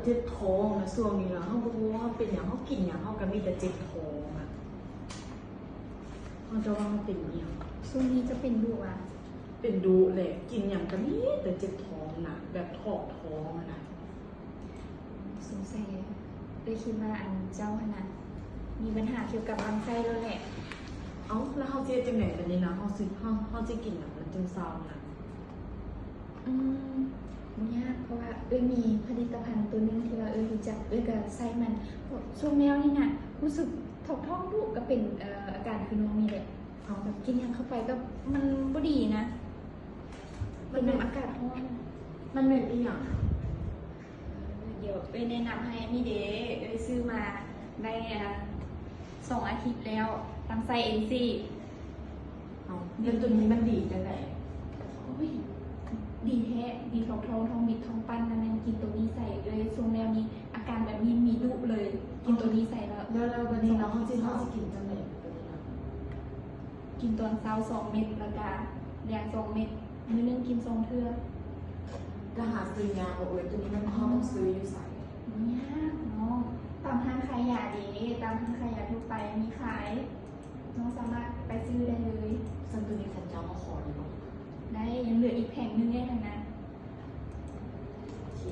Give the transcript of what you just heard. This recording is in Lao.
ເຈັບທ້ອງນະ ຊ່ວງນີ້ລະ ເຮົາບໍ່ຮູ້ວ່າເຮົາເປັນຫຍັງ ເຮົາກິນຫຍັງ ເຮົາກໍມີແຕ່ເຈັບທ້ອງອະ. ເຮົາຈະວ່າເຮົາເປັນອີ່ຫຍັງ? ຊ່ວງນີ້ຈະເປັນດຸຫວາ? ເປັນດຸແຫຼະ ກິນຫຍັງກໍມີແຕ່ເຈັບທ້ອງນະ ແບບຖອກທ້ອງຫັ້ນນະ. ສົງໄສເອື້ອຍຄິດວ່າອັນເຈົ້າຫັ້ນນະ ມີບັນຫາກ່ຽວກັບລຳໄສ້ແລ້ວແຫຼະ. ເອົ້າ ແລ້ວເຮົາຊິເຮັດຈັ່ງໃດບາດນີ້ນະ? ເຮົາຊິ ເຮົາ ເຮົາຊິກິນຫຍັງມັນຈຶ່ງເຊົານະ? ອືມ ບໍ່ຍາກ ເພາະວ່າເອື້ອຍມີຜະລິດຕະພັນໂຕໜຶ່ງທີ່ວ່າເອື້ອຍຮູ້ຈັກ ເອື້ອຍກໍໃຊ້ມັນ. ຊ່ວງແລ້ວນີ້ນະ ຮູ້ສຶກຖອກທ້ອງດຸ ກໍເປັນ ເອີ ອາການຄືນ້ອງນີ້ແຫຼະ. ເອົາ ແບບກິນຫຍັງເຂົ້າໄປກໍມັນບໍ່ດີນະ ເປັນນຳອາກາດຮ້ອນ. ມັນແມ່ນອີ່ຫຍັງ? ດຽວເອື້ອຍແນະນຳໃຫ້. ນີ້ເດ້ ເອື້ອຍຊື້ມາໄດ້ ອ່າ ສອງອາທິດແລ້ວ ຕັ້ງໃຊ້ເອງຊິ. ເອົ້າ ແລ້ວໂຕນີ້ມັນດີຈັ່ງໃດ? ໂອ້ຍ ດີແທ້ ດີຖອກທ້ອງ ທ້ອງບິດ ທ້ອງປັ່ນ ນັ້ນແມ່ນກິນໂຕນີ້ໃສ່ເອື້ອຍ. ຊ່ວງແລ້ວນີ້ອາການແບບນີ້ມີດຸເລີຍ ກິນໂຕນີ້ໃສ່ແລ້ວ. ແລ້ວ ແລ້ວບາດນີ້ເຮົາຊິ ເຮົາຊິກິນຈັ່ງໃດໂຕນີ້ນະ? ກິນຕອນເຊົ້າສອງເມັດ ແລ້ວກະແລງສອງເມັດ ມື້ໜຶ່ງກິນສອງເທື່ອ. ກະຫາຊື້ຍາກບໍ່ເອື້ອຍ ໂຕນີ້ມັນ ເຮົາຕ້ອງຊື້ຢູ່ໃສ? ບໍ່ຍາກນ້ອງ ຕາມຮ້ານຂາຍຢາເດ້ ຕາມຮ້ານຂາຍຢາທົ່ວໄປມີຂາຍ ນ້ອງສາມາດໄປຊື້ໄດ້ເລີຍ. ຊັ້ນໂຕນີ້ຂອງເຈົ້າເຮົາຂໍໄດ້ບໍ່? ໄດ້ ຍັງເຫຼືອອີກແຜງໜຶ່ງເດ້ຫັ້ນນະ. ໂອເຄ.